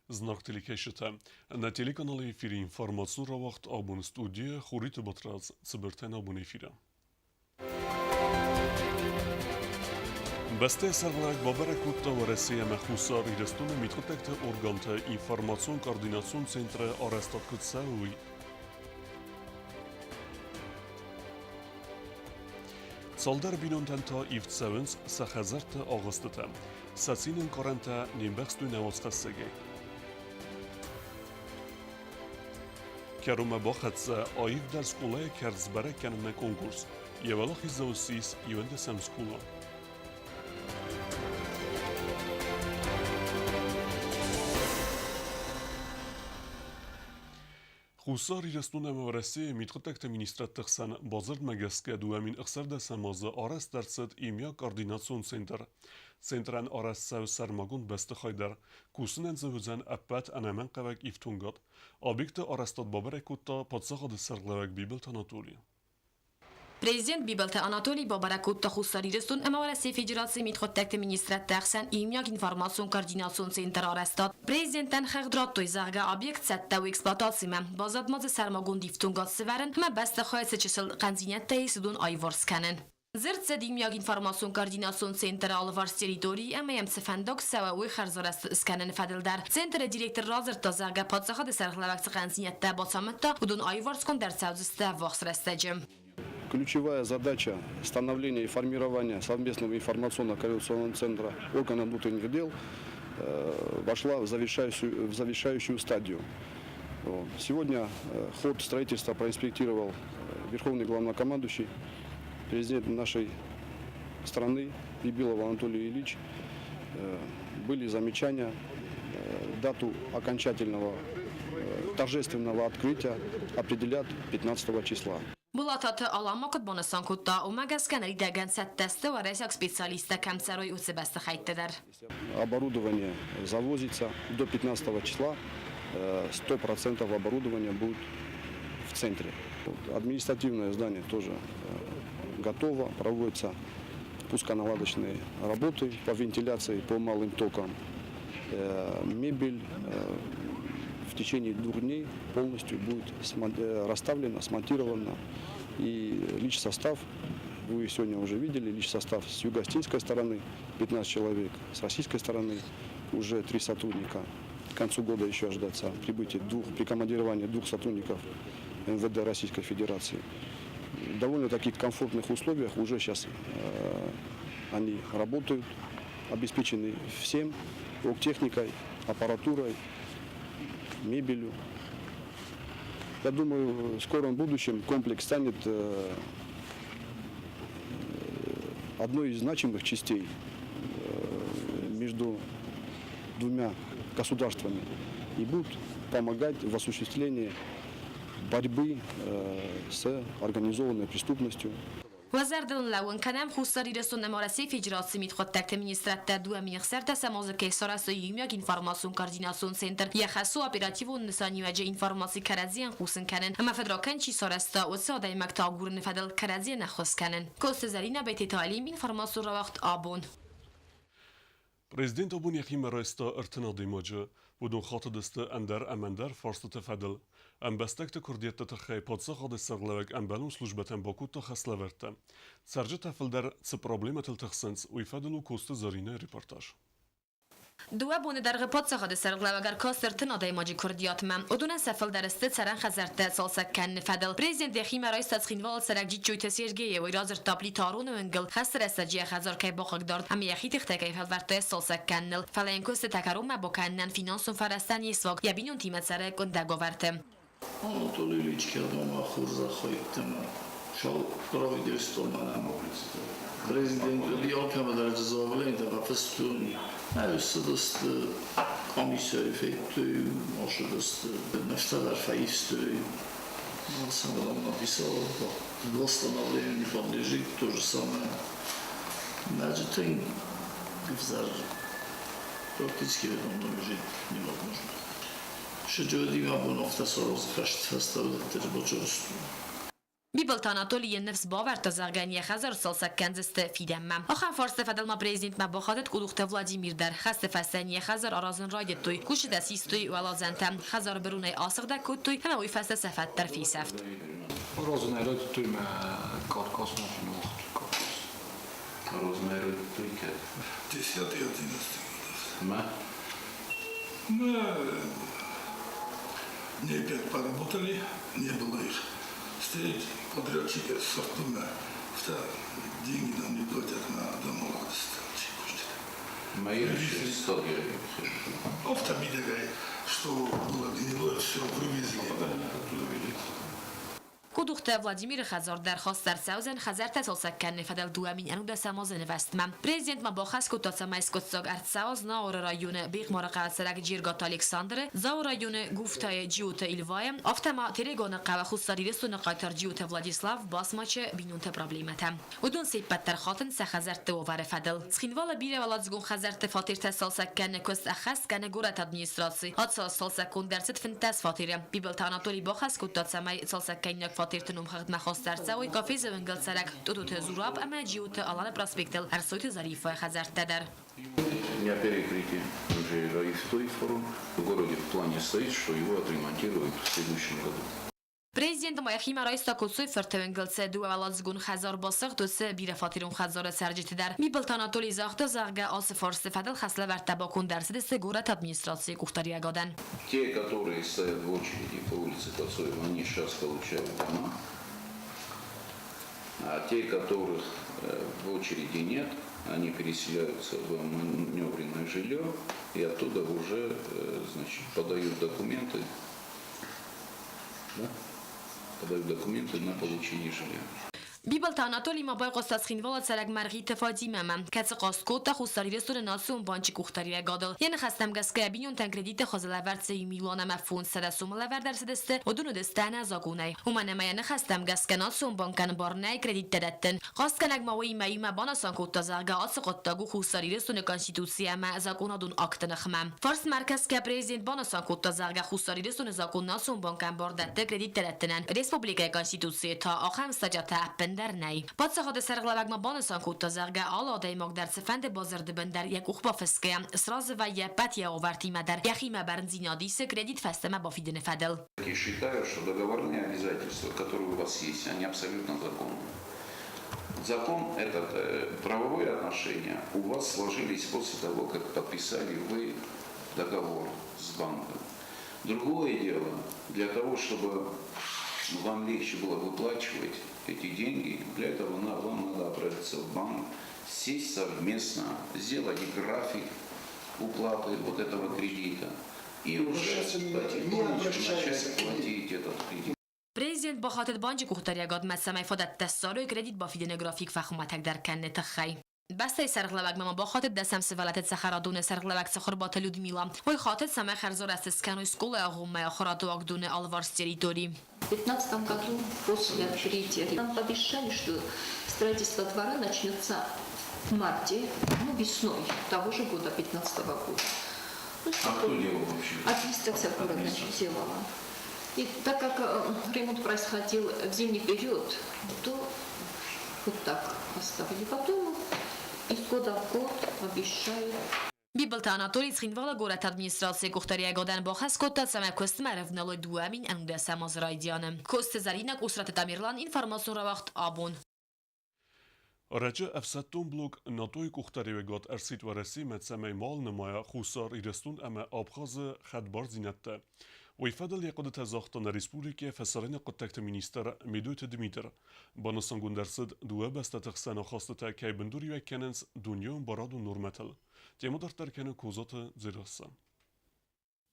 Зынаргъ телекӕсджытӕ, нӕ телеканалы эфиры информацион рауагъд абон студийӕ Хуриты Батрадз цыбыртӕн абон эфиры. Бӕстӕйы сӕргълӕууӕг бабӕрӕг кодта Уӕрӕсе ӕмӕ Хуссар Ирыстоны мидхъуыддӕгты органты информацион-координацион центры арӕзтад куыд цӕуы, уый. Цалдӕр бинонтӕн та ивд цӕуынц сӕ хӕдзӕртты агъуыстытӕ. Сӕ цины ӕнкъарӕнтӕ не мбӕхстой нӕ уацхӕссӕгӕй. Кӕронмӕ бахӕццӕ аивдӕр скъолайы кӕрц сбӕрӕг кӕнынмӕ конкурс. Йӕ уӕлахиздзау ссис 11-ӕм скъола. Хуссар Ирыстон ӕмӕ Уӕрӕсейы мидхъуыддӕгты министрадты хсӕн бадзырдмӕ гӕсгӕ 2016 азы арӕзт ӕрцыд иумиаг координацион центр. Центрӕн арӕзт цӕуы сӕрмагонд бӕстыхай дӕр. Кусынӕн дзы уыдзӕн ӕппӕт ӕнӕмӕнгхъӕуӕг ифтонгад. Объекты арӕзтад бабӕрӕг кодта паддзахады сӕргълӕууӕг Бибылты Анатоли. Президент Бибылты Анатолий бабӕрӕг кодта Хуссар Ирыстон ӕмӕ Уӕрӕсейы Федерацийы мидхъуыддӕгты министрадты ӕхсӕн иумиаг информацион-координацион центр арӕзтад. Президентӕн хыгъд радтой, зӕгъгӕ, объект цӕттӕ у эксплуатацимӕ. Баззад ма дзы сӕрмагонд ифтонгад сӕвӕрын ӕмӕ бӕстыхайы цы чысыл хъӕндзинӕдтӕ ис, уыдон аиуварс кӕнын. Дзырд цыд иумиаг информацион-координацион центры алыварс территорийы ӕмӕ йӕм цы фӕндаг цӕуа, уый хӕрзарӕзт скӕныны фӕдыл дӕр. Центры директор радзырдта, зӕгъгӕ, паддзахады сӕргълӕууӕг цы хъӕндзинӕдтӕ бацамыдта, уыдон аиуварсгонд ӕрцӕудзысты ӕввахс рӕстӕджы. Ключевая задача становления и формирования совместного информационно-коррекционного центра органов внутренних дел вошла в завершающую стадию. Сегодня ход строительства проинспектировал Верховный главнокомандующий, президент нашей страны Бибилов Анатолий Ильич. Были замечания, дату окончательного торжественного открытия определят 15 числа. Болататы Алан ма куыд банысан кодта, уымӕ гӕсгӕ ныридӕгӕн цӕттӕ сты уӕрӕсейаг специалисттӕ кӕм цӕрой, уыцы бӕстыхӕйтты дӕр. Оборудование завозится до 15 числа, 100% оборудования будет в центре. Административное здание тоже готово, проводятся пусконаладочные работы по вентиляции, по малым токам. Мебель в течение 2 дней полностью будет расставлена, смонтирована. И личный состав, вы сегодня уже видели, личный состав с юго-осетинской стороны 15 человек, с российской стороны уже три сотрудника. К концу года еще ожидается прибытие двух, прикомандирование двух сотрудников МВД Российской Федерации. В довольно-таки комфортных условиях уже сейчас они работают, обеспечены всем, техникой, аппаратурой, мебелью. Я думаю, в скором будущем комплекс станет одной из значимых частей между двумя государствами и будут помогать в осуществлении борьбы с организованной преступностью. Уӕ зӕрдыл лӕууын кӕнӕм, Хуссар Ирыстон ӕмӕ Уӕрӕсейы Федерацийы мидхъуыддӕгты министрадтӕ 2016 азы кӕй сарӕзтой иумиаг информацион-координацион центр. Йӕ хӕс у оперативон нысаниуӕджы информаци кӕрӕдзийӕн хъусын кӕнын ӕмӕ фыдракӕнд чи сарӕзта, уыцы адӕймӕгты агурыны фӕдыл кӕрӕдзийӕн ӕххуыс кӕнын. Коцты Зӕринӕ, Бететы Алим, информацион рауагъд «Абон». Президент абон йӕхимӕ райста 30 адӕймаджы. Уыдон хатыдысты ӕндӕр ӕмӕ ӕндӕр фарстыты фӕдыл. Ӕмбӕстӕгты куырдиӕтты тыххӕй паддзахады сӕргълӕууӕг ӕмбӕлон службӕтӕн бакодта хӕслӕвӕрдтӕ. Цӕрджытӕ фылдӕр цы проблемӕтыл тыхсынц, уый фӕдыл у Коцты Зӕринӕйы репортаж. 2 боны дӕргъы паддзахады сӕргълӕууӕг ӕркаст 30 адӕймаджы куырдиатмӕ. Уыдонӕн сӕ фылдӕр сты цӕрӕн хӕдзӕрттӕ цалцӕг кӕныны фӕдыл. Президент йӕхимӕ райста Цхинвалы цӕрӕг Джиджджойты Сергейы. Уый радзырдта Плитароны уынгыл хӕсты рӕстӕджы йӕ хӕдзар кӕй бахъыгдард ӕмӕ йӕхи тыхтӕ кӕй фӕлвӕрдта йӕ сцалцӕг кӕныныл. Фӕлӕ йын куыстытӕ кӕронмӕ бакӕнынӕн финансон фӕрӕзтӕ не сфаг, йӕ бинонтимӕ цӕры къуындӕг уавӕрты. Анатолий Ильич кӕдӕм хорзӕххӕйттӕмӕ правительствомӕ президент алкӕмӕ дӕр заявление фӕфыстон. Ӕрцыдысты комиссияйы федтой, ацыдысты, нӕфтӕ дӕр фӕистой. Сам написал, восстановлению не подлежит, то же самое. Значит, ӕвзӕр практически в этом доме жить невозможно. Шеджодим абон афтӕ сараз хӕст фӕстӕ уыдӕттӕ бачырыстон. Бибылты Анатоли йын ныфс бавӕрдта, зӕгъгӕ, йын йӕ хӕдзар сцалцӕг кӕндзысты фидӕнмӕ. Ахӕм фарсты фӕдыл ма президентмӕ бахатыд Къудухты Владимир дӕр. Хӕсты фӕстӕ йын йӕ хӕдзар аразын райдыдтой, кусджытӕ систой уӕладзӕнтӕ, хӕдзар быронӕй асыгъдӕг кодтой ӕмӕ уый фӕстӕ сӕ фӕд дӕр фесӕфт. Аразын райдыдтой мӕ каркасмӕ фӕныуагътой каркас. Аразын райдыдтой кӕд? Десятый, одиннадцатый годах. Мӕ? Мы дней пять поработали, не было их. Стоит подрядчики с деньги нам не платят на дома. Мои Автомобили, что было гнилое, все вывезли. Къудухты Владимиры хӕдзар дӕр хаст ӕрцӕудзӕн хӕдзӕрттӕ цалцӕг кӕныны фӕдыл 2011 азы нывӕзтмӕ. Президент ма бахӕс кодта, цӕмӕй скъуыддзаг ӕрцӕуа Знауыры районы Бехъмары хъӕуы цӕрӕг Джергаты Александры, Дзауы районы Гуфтайы Джиоты Ильвайы, афтӕ ма Терегоны хъӕуы Хуссар Ирыстоны хъайтар Джиоты Владислав Басмачы бинонты проблемӕтӕ. Уыдон се ппӕт дӕр хатынц сӕ хӕдзӕртты уавӕры фӕдыл. Цхинвалы бирӕуӕладзыгон хӕдзӕртты фатертӕ цалцӕг кӕны куыст ӕххӕст кӕны горӕты администраци. Ацы аз цалцӕггонд ӕрцыд 15 фатеры. Бибылты Анатолий бахӕс кодта, цӕмӕй цалцӕггӕнинаг фатерты номхыгъдмӕ хаст ӕрцӕуой Гафезы уынгыл цӕрӕг Тъотъоты Зураб ӕмӕ Джиоты Аланы проспектыл Ӕрсойты Зариффӕйы хӕдзӕрттӕ дӕр. Я перекрытие уже раивтой форум. В городе в плане стоит, что его отремонтируют в следующем году. Президент ма йӕхимӕ райста Коцойы фырты уынгыл цы дыууӕуӕладзыгон хӕдзар басыгъд, уыцы бирӕфатерон хӕдзары цӕрджыты дӕр. Бибылты Анатолий загъта, зӕгъгӕ, ацы фарсты фӕдыл хӕслӕвӕрдтӕ баконд ӕрцыдысты горӕты администрацийы къухдариуӕгадӕн. Те, которые стоят в очереди по улице Коцоева, они сейчас получают дома. А те, которых в очереди нет, они переселяются в маневренное жилье и оттуда уже, значит, подают документы, да? Подают документы на получение жилья. Бибылты Анатоли ма байхъуыста Цхинвалы цӕрӕг Мӕргъиты Фатимӕмӕ, кӕцы хъаст кодта Хуссар Ирыстоны Национ банчы къухдариуӕгадыл. Йӕ ныхӕстӕм гӕсгӕ, бинонтӕн кредитты хуызы лӕвӕрд цы иу милуан ӕмӕ 500 сомы лӕвӕрд ӕрцыдысты, уыдон уыдысты ӕнӕзакъонӕй. Уымӕн ӕмӕ йӕ ныхӕстӕм гӕсгӕ Национ банкӕн бар нӕй кредиттӕ дӕттын. Хъастгӕнӕг ма уыимӕ иумӕ банысан кодта, зӕгъгӕ, ацы хъуыддаг у Хуссар Ирыстоны Конституци ӕмӕ закъонадон акты ныхмӕ. Фарстмӕ ӕркӕсгӕ президент банысан кодта, зӕгъгӕ, Хуссар Ирыстоны закъон Национ банкӕн бар дӕтты кредиттӕ дӕттынӕн, республикӕйы Конституцийы та ахӕм статьятӕ ӕппындӕр нӕй. Паддзахады сӕргълӕууӕг ма банысан кодта, зӕгъгӕ, алы адӕймаг дӕр цыфӕнды бадзырды бын дӕр йӕ къух бафысгӕйӕ, сразы вӕййы ӕппӕт йӕ уавӕртимӕ дӕр, йӕхимӕ бӕрндзинад исы кредит фӕстӕмӕ бафидыны фӕдыл. Я считаю, что договорные обязательства, которые у вас есть, они абсолютно законны. Закон этот, правовые отношения у вас сложились после того, как подписали вы договор с банком. Другое дело, для того, чтобы вам легче было выплачивать эти деньги, для этого вам надо обратиться в банк, сесть совместно, сделать график уплаты вот этого кредита и уже потихонечку начать платить этот кредит. Президент бахатыд банчы къухдариуӕгадмӕ, цӕмӕй фадӕттӕ ссарой кредит бафидыны график фӕхуымӕтӕгдӕр кӕныны тыххӕй. Бӕстӕйы сӕргълӕууӕгмӕ ма бахатыд дӕсӕм сывӕллӕтты цӕхӕрадоны сӕргълӕууӕг Цыхуырбаты Людмила. Уый хатыд, цӕмӕй хӕрзарӕзт скӕной скъолайы агъоммӕ ахуырады уагдоны алыварс территори. В 2015 году после открытия нам пообещали, что строительство двора начнется в марте, ну, весной того же года, 2015 года. Ну, А кто делал вообще? Администрация города Администрация. делала. И так как ремонт происходил в зимний период, то вот так оставили. Потом из года в год обещают. Бибылты Анатоли Цхинвалы горӕты администрацийы къухдариуӕгадӕн бахӕс кодта, цӕмӕй куыстмӕ ӕрӕвналой 2011 азы райдианы. Коцты Зӕринӕ, Къусраты Тамерлан, информацион рауагъд «Абон». Ӕрӕджы ӕфсӕддон блок НАТО-йы къухдариуӕгад ӕрсидт Уӕрӕсемӕ, цӕмӕй ма нымайа Хуссар Ирыстон ӕмӕ Абхазы хӕдбардзинӕдтӕ. Уый фӕдыл йӕ хъуыдытӕ загъта нӕ республикӕйы фӕсарӕйнаг хъуыддӕгты министр Медойты Дмитр. Банысангонд ӕрцыд, дыууӕ бӕстӕты хсӕн ахастытӕ кӕй бындуриуӕг кӕнынц дунеон барадон нормӕтыл. Темӕ дарддӕр кӕны Козаты Дзерассӕ.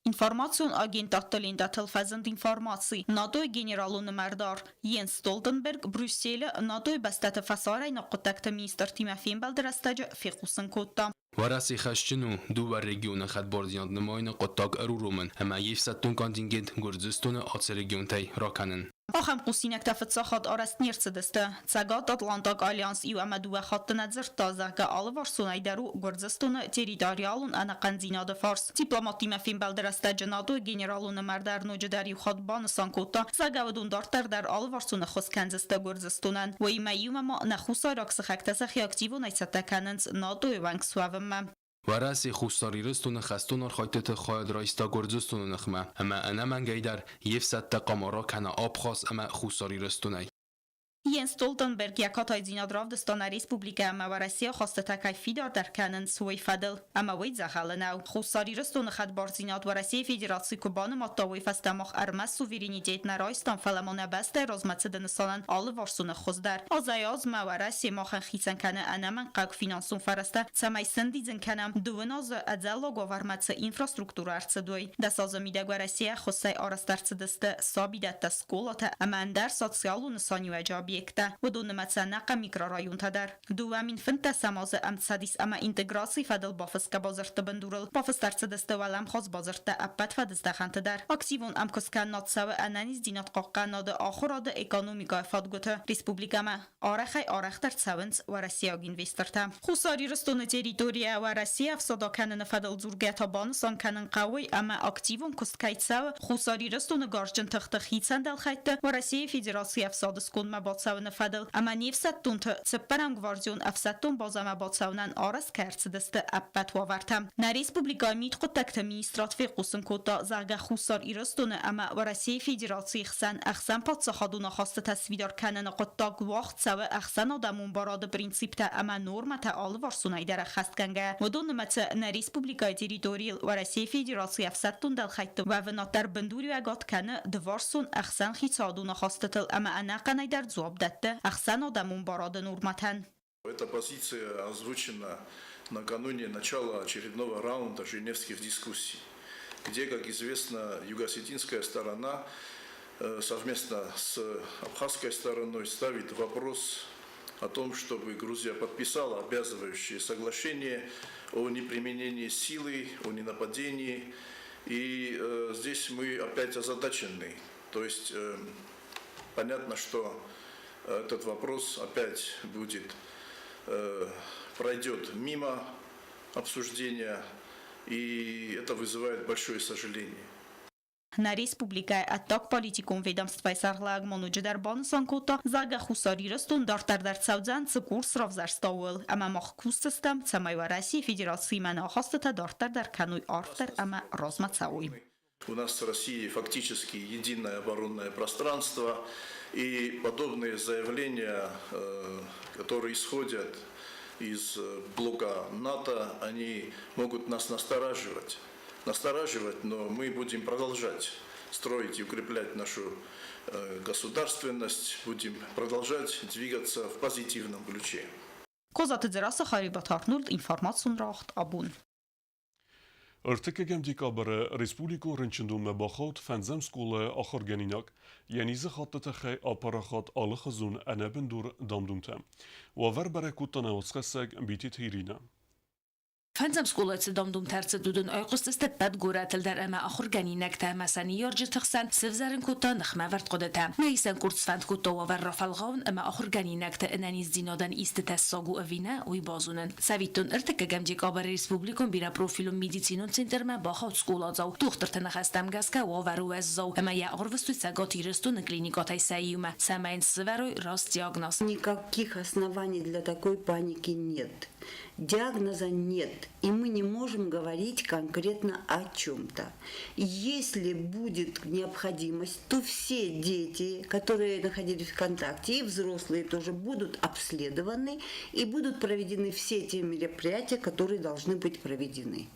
Информацион агентадты лентӕтыл фӕзынд информаци. НАТО-йы генералон нымӕрдар Йенс Столтенберг Брюсселы НАТО-йы бӕстӕты фӕсарӕйнаг хъуыддӕгты министртимӕ фембӕлды рӕстӕджы фехъусын кодта. Уӕрӕсе хӕсджын у дыууӕ регионы хӕдбардзинад нымайыны хъуыддаг ӕруромын ӕмӕ йе фсӕддон контингент Гуырдзыстоны ацы регионтӕй ракӕнын. Ахӕм хъусинӕгтӕ фыццаг хатт арӕзт не рцыдысты. Цӕгат-Атлантаг альянс иу ӕмӕ дыууӕ хатты нӕ дзырдта, зӕгъгӕ, алыварсонӕй дӕр у Гуырдзыстоны территориалон ӕнӕхъӕндзинады фарс. Дипломаттимӕ фембӕлды рӕстӕджы НАТО-йы генералон нымӕрдар ноджыдӕр иу хатт банысан кодта, зӕгъгӕ, уыдон дарддӕр дӕр алыварсон ӕххуыс кӕндзысты Гуырдзыстонӕн. Уыимӕ иумӕ ма нӕ хуссайраг сыхӕгтӕ сӕхи активонӕй цӕттӕ кӕнынц НАТО-йы уӕнгсуӕвынмӕ. Уӕрӕсе Хуссар Ирыстоны хӕстон архайдтыты хайад райста Гуырдзыстоны ныхмӕ ӕмӕ ӕнӕмӕнгӕйдӕр йе фсӕдтӕ хъуамӕ ракӕна Абхаз ӕмӕ Хуссар Ирыстонӕй. Йенс Столтенберг йӕ катайдзинад равдыста нӕ республикӕ ӕмӕ Уӕрӕсейы ахастытӕ кӕй фидардӕр кӕнынц, уый фӕдыл. Ӕмӕ уый дзӕгъӕлы нӕу. Хуссар Ирыстоны хӕдбардзинад Уӕрӕсейы Федераци куы банымадта, уый фӕстӕ мах ӕрмӕст суверенитет нӕ райстам, фӕлӕ ма нӕ бӕстӕйы размӕцыды нысанӕн алыварсон ӕххуыс дӕр. Азӕй-азмӕ Уӕрӕсе махӕн хицӕн кӕны ӕнӕмӕнгхъӕуӕг финансон фӕрӕзтӕ, цӕмӕй сӕндидзын кӕнӕм, дыууын азы ӕдзӕллаг уавӕрмӕ цы инфраструктурӕ ӕрцыд, уый. 10 азы мидӕг Уӕрӕсейы ӕххуысӕй арӕзт ӕрцыдысты сабидӕттӕ, скъолатӕ ӕмӕ ӕндӕр социалон нысаниуӕджы объекттӕ, уыдон нымӕцы ӕнӕхъӕн микрорайонтӕ дӕр. 2015 азы ӕмцӕдис ӕмӕ интеграцийы фӕдыл бафысгӕ бадзырдты бындурыл бафыст ӕрцыдысты уӕлӕмхас бадзырдтӕ ӕппӕт фӕдыздӕхӕнты дӕр. Активон ӕмкуысткӕнынад цӕуы ӕнӕниздзинад хъахъхъӕнынады, ахуырады, экономикӕйы фадгуыты. Республикӕмӕ арӕхӕй-арӕхдӕр цӕуынц уӕрӕсейаг инвестортӕ. Хуссар Ирыстоны территорийӕ Уӕрӕсе ӕфсад акӕныны фӕдыл дзургӕ та банысан кӕнын хъӕуы ӕмӕ активон куыст кӕй цӕуы Хуссар Ирыстоны гарзджын тыхты хицӕн дӕлхӕйтты Уӕрӕсейы Федерацийы ӕфсады скондмӕ бацӕуыны фӕдыл ӕмӕ не фсӕддонты цыппӕрӕм гвардион ӕфсӕддон базӕмӕ бацӕуынӕн арӕзт кӕй ӕрцыдысты ӕппӕт уавӕртӕ. Нӕ республикӕйы мидхъуыддӕгты министрад фехъусын кодта, зӕгъгӕ, Хуссар Ирыстоны ӕмӕ Уӕрӕсейы Федерацийы хсӕн ӕхсӕнпаддзахадон ахастытӕ сфидар кӕныны хъуыддаг уагъд цӕуы ӕхсӕнадӕмон барады принциптӕ ӕмӕ нормӕтӕ алыварсонӕй дӕр ӕххӕстгӕнгӕ. Уыдон нымӕцы нӕ республикӕйы территорийыл Уӕрӕсейы Федерацийы ӕфсӕддон дӕлхӕйтты уӕвынад дӕр бындуриуӕгад кӕны дыварсон ӕхсӕнхицауадон ахастытыл ӕмӕ ӕнӕхъӕнӕй дӕр дзуапп дӕтты ӕхсӕнадӕмон барады нормӕтӕн. Эта позиция озвучена накануне начала очередного раунда женевских дискуссий, где, как известно, юго-осетинская сторона совместно с абхазской стороной ставит вопрос о том, чтобы Грузия подписала обязывающее соглашение о неприменении силы, о ненападении. И здесь мы опять озадачены. То есть понятно, что этот вопрос опять будет, пройдет мимо обсуждения, и это вызывает большое сожаление. Нӕ республикӕйы ӕддагполитикон ведомствӕйы сӕргълӕууӕг ма ноджыдӕр банысан кодта, зӕгъгӕ, Хуссар Ирыстон дарддӕр дӕр цӕудзӕн цы курс равзӕрста, ууыл, ӕмӕ мах кусдзыстӕм, цӕмӕй Уӕрӕсейы Федерациимӕ нӕ ахастытӕ дарддӕр дӕр кӕной арфдӕр ӕмӕ размӕ цӕуой. У нас с Россией фактически единое оборонное пространство, и подобные заявления, которые исходят из блока НАТО, они могут нас настораживать. Настораживать, но мы будем продолжать строить и укреплять нашу государственность, будем продолжать двигаться в позитивном ключе. Козаты Дзерассӕ, Харибаты Арнольд, Информацион абон. Ӕртыккӕгӕм декабры республикон рынчындонмӕ бахауд фӕндзӕм скъолайы ахуыргӕнинаг. Йӕ низы хатты тыххӕй апарахат алыхуызон ӕнӕбындур дам-думтӕ. Уавӕр бӕрӕг кодта нӕ уацхӕссӕг Битеты Иринӕ. Фӕндзӕм скъолайы цы дам-думтӕ ӕрцыд, уыдон айхъуыстысты ӕппӕт горӕтыл дӕр ӕмӕ ахуыргӕнинӕгтӕ ӕмӕ сӕ ныййарджыты хсӕн сывзӕрын кодта ныхмӕвӕрд хъуыдытӕ. Нӕ исӕн къорд сфӕнд кодта уавӕр рафӕлгъауын ӕмӕ ахуыргӕнинӕгты ӕнӕниздзинадӕн исты тӕссаг у ӕви нӕ, уый базонын. Цӕвиттон, ӕртыккӕгӕм декабры республикон бирӕпрофилон медицинон центрмӕ бахауд скъоладзау. Дохтырты ныхӕстӕм гӕсгӕ уавӕр у уӕззау ӕмӕ йӕ ӕрвыстой Цӕгат Ирыстоны клиникӕтӕй сӕ иумӕ, цӕмӕй йын сывӕрой раст диагноз. Никаких оснований для такой паники нет. Диагноза нет, и мы не можем говорить конкретно о чем-то. Если будет необходимость, то все дети, которые находились в контакте, и взрослые тоже будут обследованы и будут проведены все те мероприятия, которые должны быть проведены.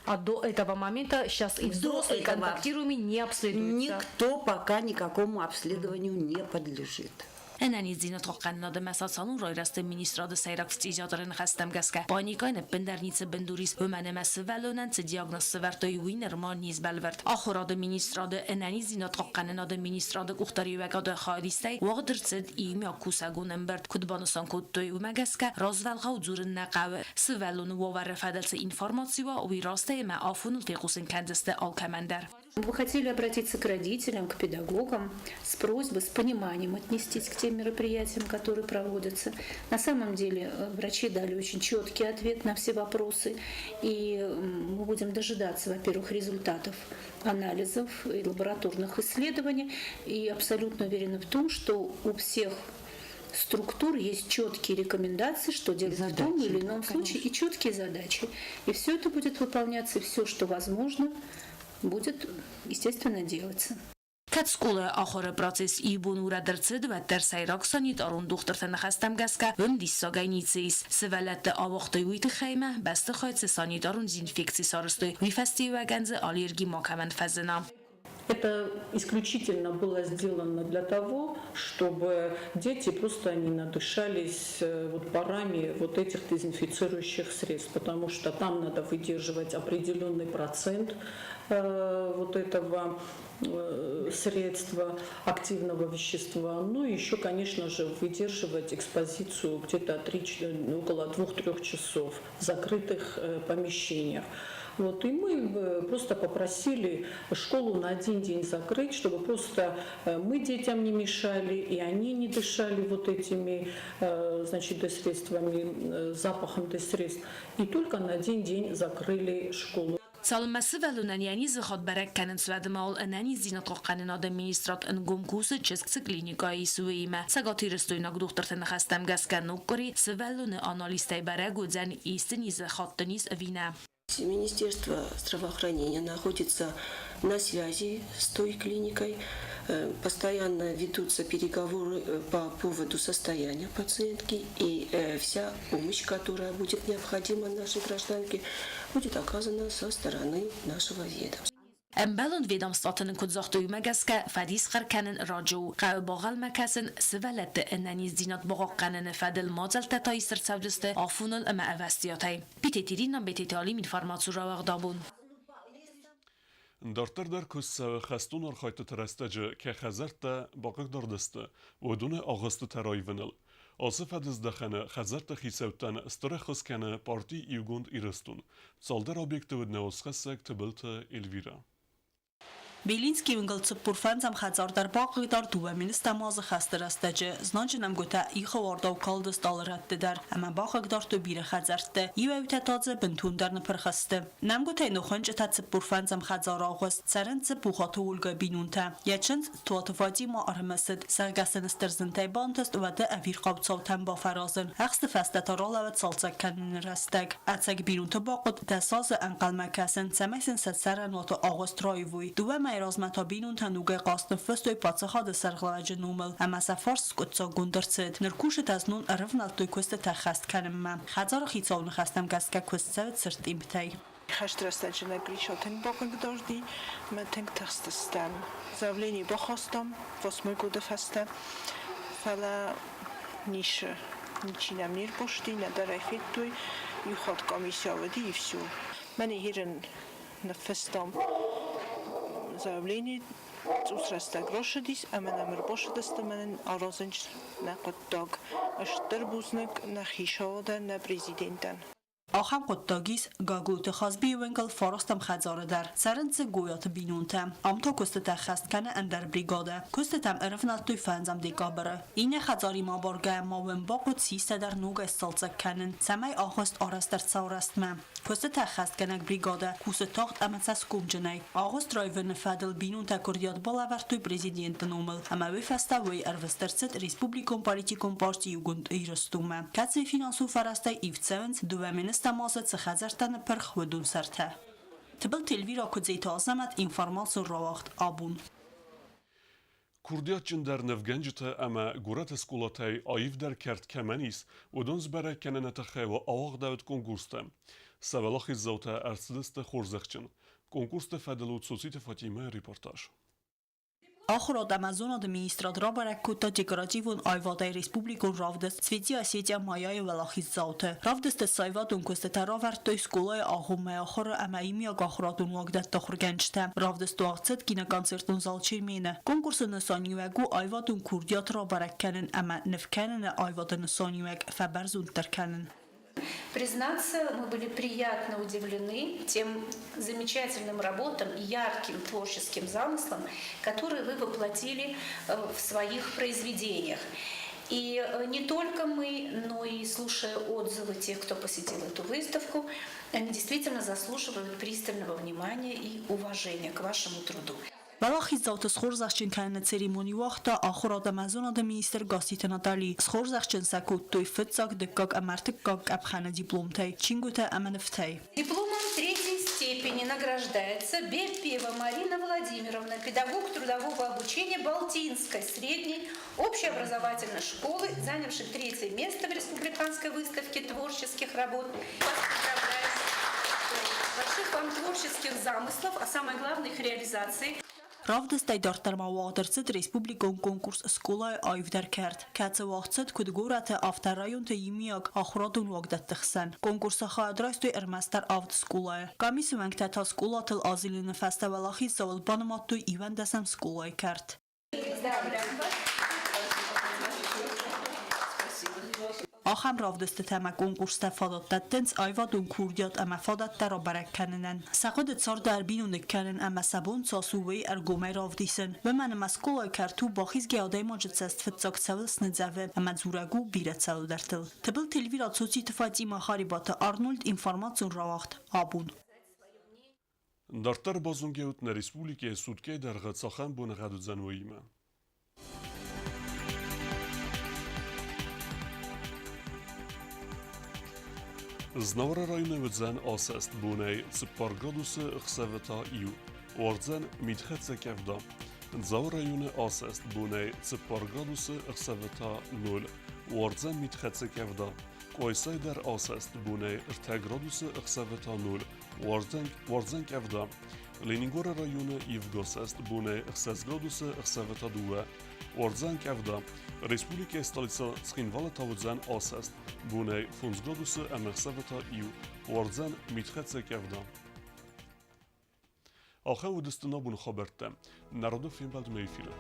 А до этого момента сейчас и взрослые контактируемые не обследуются? Никто пока никакому обследованию не подлежит. Ӕнӕниздзинад хъахъхъӕнынады ӕмӕ социалон райрӕзты министрады сӕйраг фтизиатры ныхӕстӕм гӕсгӕ, паникӕйӕн ӕппындӕр ницы бындур ис, уымӕн ӕмӕ сывӕллонӕн цы диагноз сӕвӕрдтой, уый нырма не сбӕлвырд. Ахуырады министрады ӕнӕниздзинад хъахъхъӕнынады министрады къухдариуӕгады хайадистӕй уагъд ӕрцыд иумиаг кусӕгон ӕмбырд. Куыд банысан кодтой, уымӕ гӕсгӕ развӕлгъау дзурын нӕ хъӕуы. Сывӕллоны уавӕры фӕдыл цы информаци уа, уый растӕй ӕмӕ афоныл фехъусын кӕндзысты алкӕмӕн дӕр. Мы хотели обратиться к родителям, к педагогам с просьбой, с пониманием отнестись к тем мероприятиям, которые проводятся. На самом деле врачи дали очень четкий ответ на все вопросы, и мы будем дожидаться, во-первых, результатов анализов и лабораторных исследований, и абсолютно уверены в том, что у всех структур есть четкие рекомендации, что делать в том или ином случае, и четкие задачи. И все это будет выполняться, и все, что возможно, будет, естественно, делаться. Кӕд скъолайы ахуыры процесс иу бон урӕд ӕрцыд, уӕддӕр сӕйраг санитарон дохтырты ныхӕстӕм гӕсгӕ уым диссагӕй ницы ис. Сывӕллӕтты ауагътой уый тыххӕй ӕмӕ бӕстыхайы цы санитарон дезинфекци сарӕзтой, уый фӕстиуӕгӕн дзы аллерги макӕмӕн фӕзына. Это исключительно было сделано для того, чтобы дети просто не надышались вот парами вот этих дезинфицирующих средств, потому что там надо выдерживать определенный процент вот этого средства, активного вещества. Ну и еще, конечно же, выдерживать экспозицию где-то 3, около 2-3 часов в закрытых помещениях. Вот, и мы просто попросили школу на один день закрыть, чтобы просто мы детям не мешали, и они не дышали вот этими, значит, средствами, запахом средств. И только на один день закрыли школу. Цалынмӕ сывӕллонӕн йӕ низыхатт бӕрӕг кӕнынц, уӕдмӕ уал ӕнӕниздзинад хъахъхъӕнынады министрад ӕнгом кусы чызг цы клиникӕйы ис, уыимӕ. Цӕгатирыстойнаг дохтырты ныхӕстӕм гӕсгӕ ног къуыри сывӕллоны анализтӕй бӕрӕг уыдзӕн, исты низыхатт ын ис ӕви нӕ. Министерство здравоохранения находится на связи с той клиникой. Постоянно ведутся переговоры по поводу состояния пациентки, и вся помощь, которая будет необходима нашей гражданке, будет оказана со стороны нашего ведомства. Ӕмбӕлон ведомствоты нын куыд загътой, уымӕ гӕсгӕ фӕдис хъӕр кӕнын раджы у. Хъӕуы богъалмӕ кӕсын, сывӕллӕтты ӕнӕниздзинад бахъахъхъӕныны фӕдыл мадзӕлттӕ та ист ӕрцӕудзысты афоныл ӕмӕ ӕвӕстиатӕй. Битеты Ирина, Бететы Алим, информацион рауагъд абон. Дарддӕр дӕр куыст цӕуы хӕстон архайдтыты рӕстӕджы кӕй хӕдзӕрттӕ бахъыгдард сты, уыдоны агъуыстытӕ раивыныл. Ацы фӕдыздӕхӕны хӕдзӕртты хицӕуттӕн стыр ӕххуыс кӕны парти Иугонд Ирыстон. Цалдӕр объекты уыд нӕ уацхӕссӕг Тыбылты Эльвирӕ. Белинскийы уынгыл 45-ӕм хӕдзар дӕр бахъыгдард 2 000 азы хӕсты рӕстӕджы. Знаджы нӕмгуытӕ ихы уардау калдысты алы рӕтты дӕр ӕмӕ бахъыгдардтой бирӕ хӕдзӕртты. Иуӕй-иутӕ та дзы бынтондӕр ныпырх сты. Нӕмгуытӕй ныхуынчъытӕ 45-ӕм хӕдзары агъуыст. Цӕрынц дзы Пухаты Ольгӕйы бинонтӕ. Йӕ чындз Туаты Фатимӕ ӕрымысыд, зӕгъгӕ сын стыр зынтӕй бантыст уӕды ӕвирхъау цаутӕн бафӕразын. Ӕхсты фӕстӕ та ралӕууыд цалцӕг кӕныны рӕстӕг. Ӕцӕг бинонты бахъуыд 10 азы ӕнхъӕлмӕ кӕсын, цӕмӕй сын сӕ цӕрӕнуаты агъуыст раивой. 2 мӕйы размӕ та бинонтӕ ногӕй хъаст ныффыстой паддзахады сӕргълӕууӕджы номыл ӕмӕ сӕ фарст скъуыддзаггонд ӕрцыд. Ныр кусджытӕ знон ӕрывнӕлдтой куыстытӕ хӕст кӕнынмӕ. Хӕдзары хицауы ныхӕстӕм гӕсгӕ куыст цӕуы цырд-тъимптӕй. Хӕсты рӕстӕджы нӕ Гриша тынг бахъыгдарди мӕ тынг тыхстыстӕм. Заявление бахастам восьмой годы фӕстӕ, фӕлӕ ницы, ничи нӕм не рбасти, нӕдӕр ӕй федтой. Иу хатт комиссия уыди и все. Мӕнӕ ерын ныффыстам заявление, цъус рӕстӕг рацыдис ӕмӕ нӕм ӕрбацыдысты мӕнӕн аразынц нӕ хъуыддаг. Стыр бузныг нӕ хицауадӕн, нӕ президентӕн. Ахӕм хъуыддаг ис Гаглойты Хазбийы уынгыл фарастӕм хӕдзары дӕр. Цӕрынц дзы Гойаты бинонтӕ. Ам та куыстытӕ хӕст кӕны ӕндӕр бригадӕ. Куыстытӕм ӕрывнӕлдтой фӕндзӕм декабры. Иннӕ хӕдзаримӕ абаргӕ ма уӕм бахъуыд систӕ дӕр ногӕй сцалцӕг кӕнын, цӕмӕй агъуыст арӕзт ӕрцӕуа рӕстмӕ. Куыстытӕ хӕстгӕнӕг бригадӕ кусы тагъд ӕмӕ цӕсгомджынӕй. Агъуыст раивыны фӕдыл бинонтӕ куырдиат балӕвӕрдтой президенты номыл ӕмӕ уый фӕстӕ уый ӕрвыст ӕрцыд республикон политикон парти Иугонд Ирыстонмӕ, кӕцыйы финансон фӕрӕзтӕй ивд цӕуынц 2 000 азы цы хӕдзӕрттӕ ныппырх, уыдон сӕртӕ. Тыбылты Эльвира Куыдзеты Азӕмӕт, информацион рауагъд абон. Курдиатджындӕр нывгӕнджытӕ ӕмӕ горӕты скъолатӕй аивдӕр кӕрт кӕмӕн ис, уыдон сбӕрӕг кӕныны тыххӕй ауагъдӕуыд конкурстӕ. Сӕ уӕлахиздзаутӕ ӕрцыдысты хорзӕхджын. Конкурсты фӕдыл у Цоциты Фатимӕйы репортаж. Ахуырад ӕмӕ зонады министрад рабӕрӕг кодта декоративон аивадӕй республикон равдыст «Цвети Осетия моя»-йы уӕлахиздзауты. Равдысты цы аивадон куыстытӕ равӕрдтой скъолайы агъоммӕ ахуыры ӕмӕ иумиаг ахуырадон уагдӕтты ахуыргӕнджытӕ. Равдыст уагъд цыд киноконцертон зал «Чермен»-ы. Конкурсы нысаниуӕг у аивадон курдиат рабӕрӕг кӕнын ӕмӕ ныв кӕныны аивады нысаниуӕг фӕбӕрзонддӕр кӕнын. Признаться, мы были приятно удивлены тем замечательным работам и ярким творческим замыслам, которые вы воплотили в своих произведениях. И не только мы, но и слушая отзывы тех, кто посетил эту выставку, они действительно заслуживают пристального внимания и уважения к вашему труду. Уӕлахиздзауты схорзӕхджын кӕныны церемони уагъта ахуырад ӕмӕ зонады министр Гасситы Натали. Схорзӕхджын сӕ кодтой фыццаг, дыккаг ӕмӕ ӕртыккаг къӕпхӕны дипломтӕй, чингуытӕ ӕмӕ нывтӕй. Дипломом третьей степени награждается Беппиева Марина Владимировна, педагог трудового обучения Балтинской средней общеобразовательной школы, занявшей третье место в республиканской выставке творческих работ. Вас поздравляю! Больших вам творческих замыслов, а самое главное их реализации. Равдыстӕй дарддӕр ма уагъд ӕрцыд республикон конкурс Скъолайы аивдӕр кӕрт, кӕцы уагъд цыд куыд горӕты, афтӕ районты иумиаг ахуырадон уагдӕтты хсӕн. Конкурсы хайад райстой ӕрмӕстдӕр авд скъолайы. Къамисы уӕнгтӕ та скъолатыл азилыны фӕстӕ уӕлахиздзауыл банымадтой иуӕндӕсӕм скъолайы кӕрт. Ахӕм равдыстытӕ ӕмӕ конкурстӕ фадат дӕттынц аивадон курдиат ӕмӕ фадӕттӕ рабӕрӕг кӕнынӕн, сӕ хъуыды царды ӕрбиноныг кӕнын ӕмӕ сӕ бон цас у, уый ӕргомӕй равдисын. Уымӕн ӕмӕ скъолайы кӕрт у бахизгӕ адӕймаджы цӕст фыццаг цӕуыл сныдзӕвы ӕмӕ дзурӕг у бирӕ цӕуылдӕртыл. Тыбылты Эльвира Цоциты Фатимӕ, Харебаты Арнольд, информацион рауагъд «Абон». Дарддӕр базонгӕ нӕ республикӕйы суткӕйы дӕргъы цахӕм боныгъӕд уыдзӕн, уыимӕ. Знауыры районы уыдзӕн асӕст бонӕй 4 градусы, ӕхсӕвы та иу. Уардзӕн мидхӕццӕ къӕвда. Дзауы районы асӕст бонӕй 4 градусы, ӕхсӕвы та 0. Уардзӕн мидхӕццӕ къӕвда. Къуайсайы дӕр асӕст бонӕй 3 градусы, ӕхсӕвы та 0. Уардзӕн къӕвда. Ленингоры районы ивгӕсӕст бонӕй 6 градусы, ӕхсӕвы та 2. Уардзӕн къӕвда. Республикӕйы столицӕ Цхинвалы та уыдзӕн асӕст. Бонӕй 5 градусы ӕмӕ ӕхсӕвы та 1. Уардзӕн мидхӕццӕ къӕвда. Ахӕм уыдысты нӕ боны хабӕрттӕ. Народы фембӕлдмӕ эфиры.